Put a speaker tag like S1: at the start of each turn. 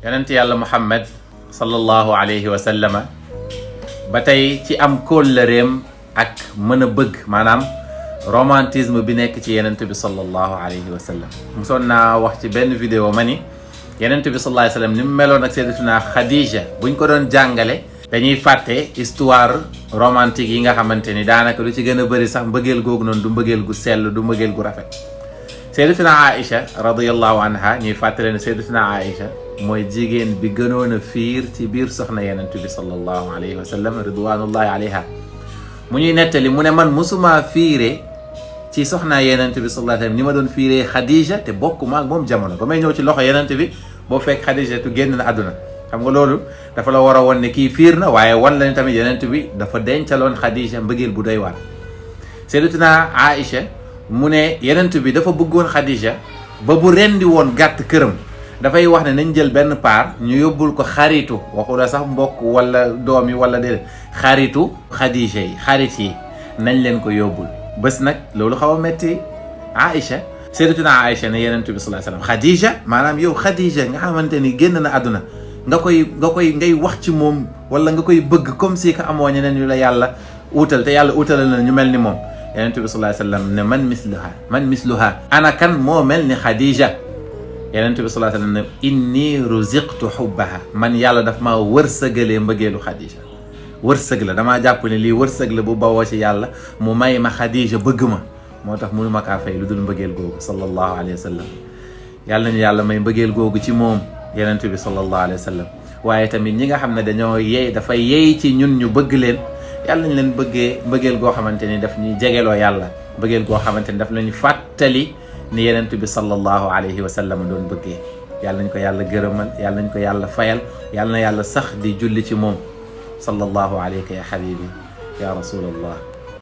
S1: yonent yàlla Muhammad sallallahu alayhi wa sallama ba tey ci am kóllëreem ak mën a bëgg maanaam romantisme bi nekk ci yonent bi sallallahu alayhi wa sallam. musoon naa wax ci benn vidéo ma ni yonent bi sallallahu alayhi wa sallam ni mu meloon ak sayyidatuna Khadija buñ ko doon jàngale dañuy fàtte histoire romantique yi nga xamante ni daanaka lu ci gën a bëri sax mbëggeel googu noonu du mbëggeel gu sell du mbëggeel gu rafet. sayyidatuna Aïcha radiyallahu anha ñuy fàttale ne sayyidatuna Aïcha mooy jigéen bi gënoon a fiir ci biir soxna yonent bi sallallahu alayhi wa sallam ridwanullahi alayha mu ñuy nettali mu ne man musuma fiire ci soxna yonent bi sallallahu alayhi wa sallam ni ma doon fiiree Khadija te bokkuma ak moom jamono ba may ñëw ci loxo yonent bi boo fekk Khadija tu génn na àdduna. xam nga loolu dafa la war a won ne kii fiir na waaye wan la ni tamit yonent bi dafa dencaloon Khadija mbëggeel bu doy waar. sayyidatuna Aïcha mu ne yonent bi dafa bëggoon Khadija ba bu rendi woon gàtt këram dafay wax ne nañ jël benn paar ñu yóbbul ko xaritu waxu la sax mbokk wala doom yi wala déedéet xaritu Khadija yi xarit yi nañ leen ko yóbbul. bés nag loolu xaw a metti Aïcha sayyidatuna Aïcha ne yonent bi sallallahu alayhi wasallam Khadija maanaam yow Khadija nga xamante ni génn na àdduna ngay wax ci moom wala nga koy bëgg comme si que amoo ñeneen ñu la yàlla utal te yàlla utalal na ñu mel ni moom. yonent bi sallallahu alayhi wasallam ne man misluha ana kan moo mel ni Khadija. yonent bi sallallahu alayhi wasallam ne inni ruziqtu hubbaha man yàlla daf maa wërsëgalee mbëggeelu Khadija. wërsëg la damaa jàpp ne lii wërsëg la bu bawoo ci yàlla mu may ma Khadija bëgg ma moo tax mënu ma kaa fay lu dul mbëggeel googu sallallahu alayhi wasallam. yàlla nañu yàlla may mbëggeel googu ci moom yonent bi sallallahu alayhi wasallam. waaye tamit ñi nga xam ne dañoo yey dafay yey ci ñun ñu bëgg leen yàlla nañ leen bëggee mbëggeel goo xamante ni daf ñuy jegeloo yàlla mbëggeel goo xamante ni daf lañu fàttali ni yonent bi sallallahu alayhi wa sallam doon bëggee. yàlla nañ ko yàlla gërëmal yàlla nañ ko yàlla fayal yàlla na yàlla sax di julli ci moom sallallahu alayka ya habibi ya rasulallah.